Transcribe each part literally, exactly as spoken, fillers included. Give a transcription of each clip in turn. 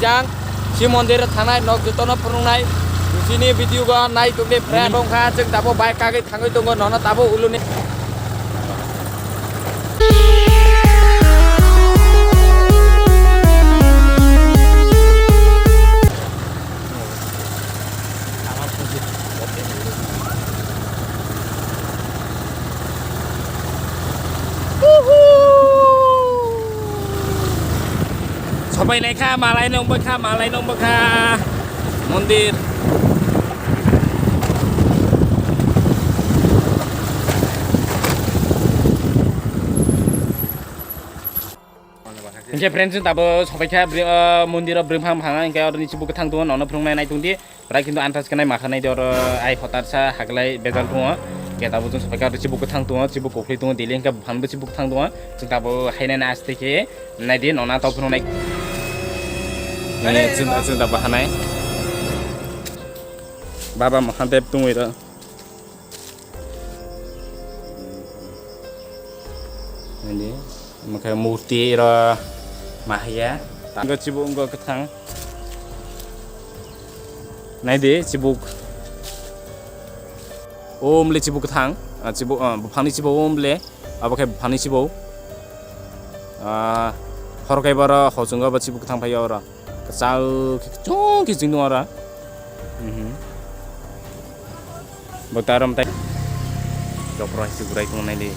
Ang si mondir thangnai nok jotono phunuknai. Sini video go nai tongdi friend wngkha, chwng tabuk bike kagwi thangwi tongo, nono tabuk uluni. Sopai naikha, malai nong bwkha, malai nong bwkha mondir. Hingke friends, chwng tabuk sopaikha bri-, ah, mondiro bwrwi phang phang, hingke oro ni chibu kwthang tongo, nono phwrwngna nai tongdi. Prai kintu antas khe nai makha nai de oro ai hotar sa haglai bejal tongo. Hingke tabuk chwng sopaikha oro chibu kwthang tongo, chibu kokloi tongo, daily hingke buphang bo chibu kwthang tongo. Chwng tabuk hainai nai aste khe nai di, nona tok phano nai. Nai chwng, chwng tabuk hanai. Baba Mahadev tongwi ro. Nai di, omo khe murti ro mahaya. Wngkha chibuk wngkha kwthang. Nai di chibuk. Om le chibuk kwthang. Ah, chibuk, ah, buphangni chibuk om le. Abo khe buphangni chibuk. Ah, hor kaiba ro hojong o bo chibuk kwthang phai o ro. Kwchal khe chwng khe chwng tongo oro. Mhm. Bo ta rom tai. Jokro hai se gurai tongo nai di.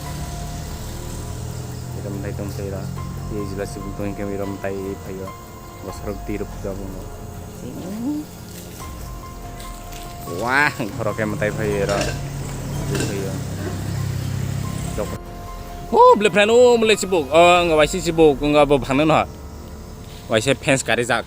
Rom tai tong sai ra. Ye jila se butong ke rom tai phaio. Bosrok twi rok puja bo. Wah, khoro ke matai phaio ro. Phaio. Jokro. Oh, bele friend, oh, mele chibuk. Oh, nga waisi chibuk, nga bo bhangno no. Waise fence kari jak.